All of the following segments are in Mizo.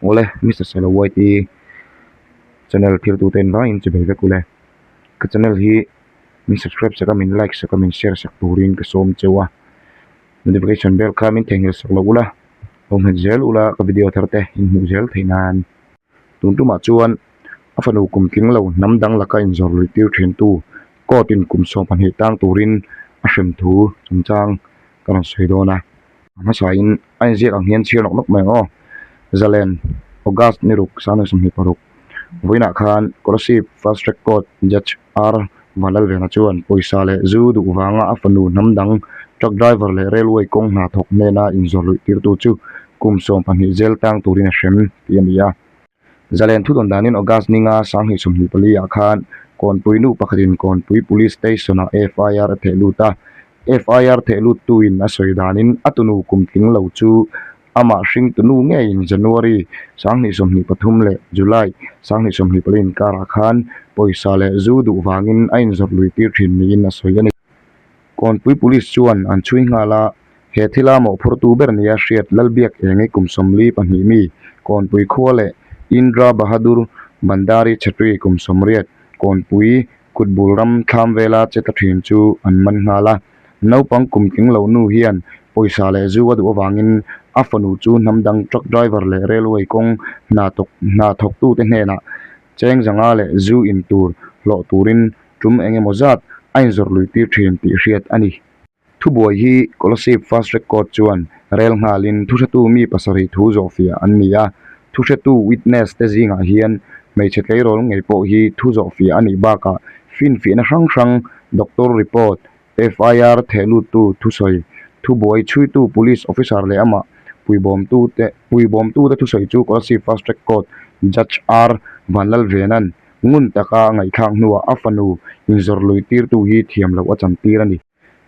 Awle Mister Sailo YT channel thiltute in vangin chi bei vek ule. Ka channel hi min subscribe sak a min like sak a min share sak turin ka sawm cheu a. Notification bell kha min theihnghilh sak lo ula lo hmet zel ula ka video thar te in hmuh zel theih nan. Tun tumah chuan a fanu kum tling lo hnam dang laka inzawr luih tir thin tu court in kum 12 tang turin a hrem thu chungchang ka rawn sawi dawn a. A hmasain a inziak ang hian chhiar nawk nawk mai ang aw. Zalen, August ni ruk 2026, vawiinah khan Kolasib Fast Track Court Judge R Vanlalvena chuan pawisa leh zu duh vanga a fanu hnam dang truck driver leh railway kawng hna thawk hnena inzawr luih tirtu chu kum 12 jail tang turin a hrem tih a ni a. Zalen thudawn danin August ninga 2024 ah khan Kawnpui nu pakhatin Kawnpui Police Station-ah FIR a theh lut a. FIR theh luttuin a sawi danin a tunu kum tling lo chu amah hringtu nu ngeiin January 2023 leh July 2024 inkarah khan pawisa leh zu duh vangin a inzawrh lui tir thin niin a sawi a ni. Kawnpui Police chuan an chhui nghal a, he thila mawhphurtu ber nia hriat Lalbiak Engi kum 42 mi Kawnpui khua leh Indra Bahadur Bhandari Chhetri kum 80 Kawnpui kutbul ram thlam vela che ta thin chu an man nghal a. Naupang kum tling lo nu hian pawisa leh zu a duh avangin a fanu chu hnam dang truck driver leh railway kawng hna tawk hna thawktute hnenah cheng zanga leh zu in tur hlawh turin tum eng emaw zat a inzawrh lui tir thin tih hriat a ni. Thubuai hi Kolasib Fast Track Court chuan rel nghalin thuhretu mi pasarih thu zawhfiah an ni a, thuhretu witness te zingah hian hmeichhe tleirawl ngei pawh hi thu zawhfiah a nih bakah finfiahna hrang hrang, doctor report, FIR thehluttu thusawi, thubuai chhuitu police officer leh amah puibawmtute puibawmtute thusawi chu Kolasib Fast Track Court Judge R Vanlalvena'n ngun taka a ngaihthlak hnuah a fanu inzawrh lui tirtu hi thiam loh a chantir a ni.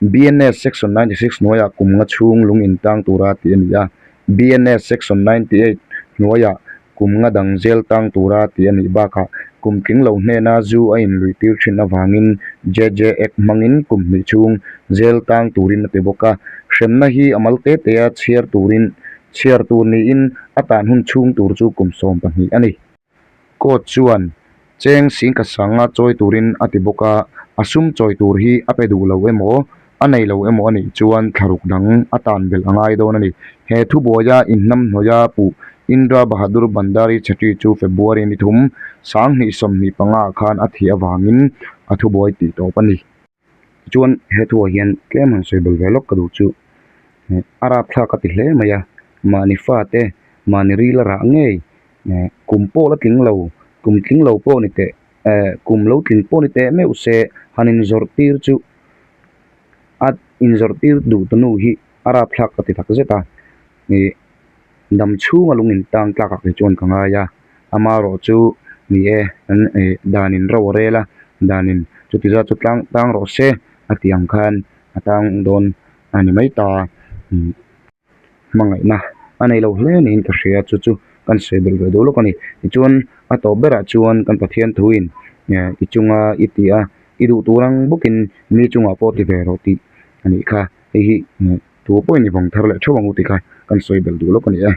BNS Section 96 hnuaiah kum nga chhung lung intang tura tih a ni a, BNS Section 98 hnuaiah kum nga dang zel tang tura tih a nih bakah kum tling lo hnena zu a inluih tir thin avangin JJ Act hmangin kum hnih chhung zel tang turin a ti bawk a. Hremna hi a mal te tea chhiar turin chhiar tur niin a tan hun chhung tur chu kum 12 a ni. Court chuan cheng singkhat sanga chawi turin a ti bawk a, a sum chawi tur hi a pe duh lo emaw, a nei lo emaw a nih chuan thlaruk dang a tan belh a ngai dawn a ni. He thubuaia inhnamhnawia puh Indra Bahadur Bhandari Chhetri chu February ni thum, 2025 ah khan a thih avangin a thubuai tih tawp a ni. Tichuan he thuah hian tlem han sawi bel ve lawk ka duh chu a rapthlak a ti hle mai a, mahni fate mahni ril a rah ngei Kum pawh la tling lo, kum tling lo pawh ni teh, eh kum lo tling pawh ni teh meuh se han inzawrh tir chu a inzawrh tir duh ta nu hi a rapthlak ka ti tak zet a, ih dam chhunga lung in tang tlak ah kei chuan ka ngai a, amaherawh chu ni e an ih dan in ro a rel a, dan in chuti zat chu tlang tang rawh se a tih ang khan a tang dawn a ni mai ta. Hmangaihna a nei lo hle niin ka hria chu chu kan sawi belh ve duh lawk a ni tichuan a tawp berah chuan kan Pathian thuin eh i chunga i ti a i duh tur ang bawkin mi chungah pawh ti ve rawh tih a nih kha hei hi tu pawhin i vawng thar leh theuh ang u tih kha kan sawi belh duh lawk a ni e.